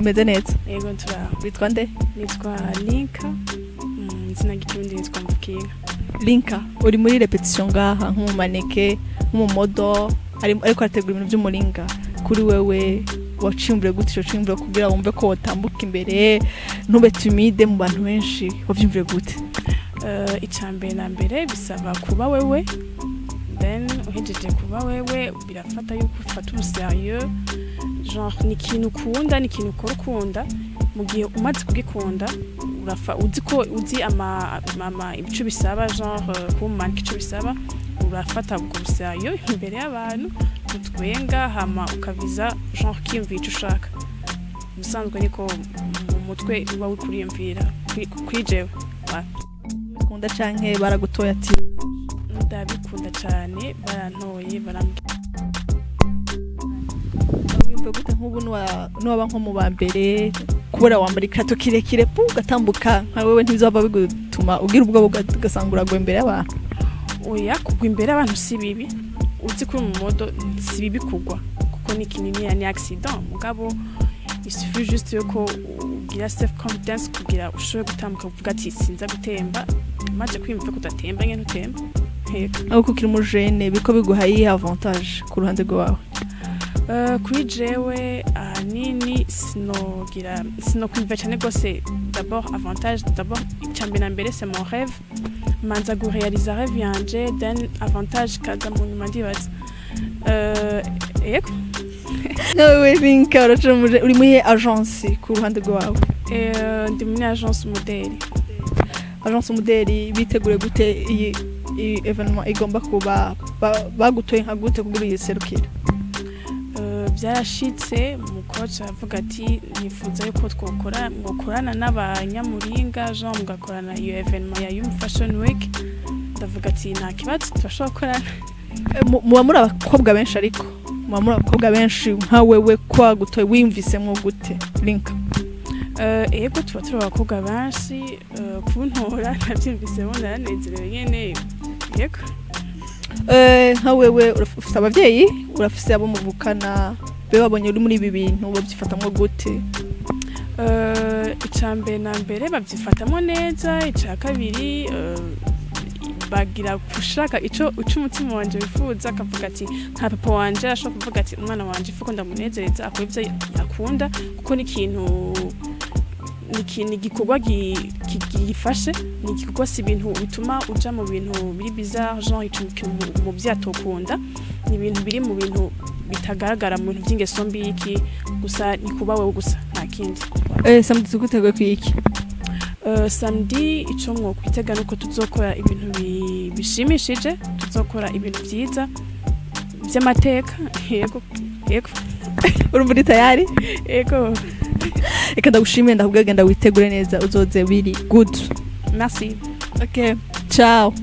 Umeze neza? Yego, turaho. Witwa nde? Nitwa Linka, izina ry'ikirundi nitwa Mvukinka. Linka, uri muri répétition ngaha nk'umu mannequin, nk'umu modèle, ariko arategura ibintu by'umuringa. Kuri wewe waciyumvire gute ico ciyumviro kugira wumve ko wotambuka imbere, ntube timide mu bantu benshi? Wavyumvire gute? Ica mbere na mbere bisaba kuba wewe, then uhejeje kuba wewe birafata yuko ufata au sérieux, genre ni ikintu ukunda, ni ikintu ukora ukunda. Mu gihe umaze kugikunda, urafa uzi ko uzi ama ico bisaba, genre kuba umu mannequin ico bisaba, urafata ubwo sérieux imbere y'abantu utwenga, hama ukaviza, genre ukiyumvira ico ushaka. Ubusanzwe niko mu mutwe uba uri kuriyumvira kuri jewe. Ukunda canke baragutoye ati? Ndabikunda cyane, barantoye, barambwira. Wumva gute nk'ubu nuwaba nko mu ba mbere, kubera wambara ikirato kirekire pu ugatambuka nka wewe, ntibizaba bigutuma ugira ubwoba ugasanga uragwa imbere y'abantu? Oya, kugwa imbere y'abantu si bibi. Uzi kuri mu mode si bibi kugwa, kuko ni kinini, ni accident. Mugabo il suffit juste yuko ugira self confidence kugira ushobore gutambuka, uvuga ati: "Sinza gutemba." Maze kwiyumva ko udatemba nyene utemba. Yego. Ariko ukiri umujene, biko biguha iyihe avantage ku ruhande rwawe? Kuri jewe ahanini sinogira, sinokwumva cyane rwose. D'abord avantage, d'abord icambere na mbere, c'est mon rêve. Manza gurealiza rêve yanje, then avantage kaza mu nyuma, ndibaza. Yego. Nawe Linka, uraca uri muri agence ku ruhande rwawe? Ndi muri agence Umudeli. Agence Umudeli bitegure gute iyi événement igomba kuba? Bagutoye nka gute kugira uyiserukire? Byarashitse mu coach aravuga ati: "Nifuza yuko twokora, mwokorana n'abanyamuringa, genre mugakorana iyo événement ya Yum Fashion Week." Ndavuga ati: "Nta kibazo, turashobora gukorana." Muba muri abakobwa benshi, ariko muba muri abakobwa benshi, nka wewe ko wagutoye wiyumvisemwo gute, Linka? Ego, tuba turi abakobwa benshi. Kuntora nabyumvisemo, naranezerewe nyene, yego. Nka wewe ufise abavyeyi, urafise abo muvukana, be babonye uri muri ibi bintu babyifatamwo gute? Ica mbere na mbere babyifatamo neza. Ica kabiri, bagira gushaka ico umutima wanje wifuza, akavuga ati, nka papa wanje ashobora kuvuga ati: "Umwana wanje ifuko ndamunezereza, akora ivyo akunda," kuko ni ikintu, ni ikintu, igikorwa gifashe, ni igikorwa, si ibintu bituma uja mu bintu biri bizarre, genre ico kintu umuvyeyi atokunda. Ni ibintu biri mu bintu bitagaragara, mu bintu vy'ingeso mbi iki gusa, ni kuba wewe gusa, nta kindi. Samedi tuguteguye kwiki? Samedi ico mwokwitega nuko tuzokora ibintu bishimishije, tuzokora ibintu vyiza vy'amateka, yego. Urumva uri tayari? Yego. Reka ndagushimire, ndakubwira genda witegure neza, uzoze biri good. Merci. Okay, ciao.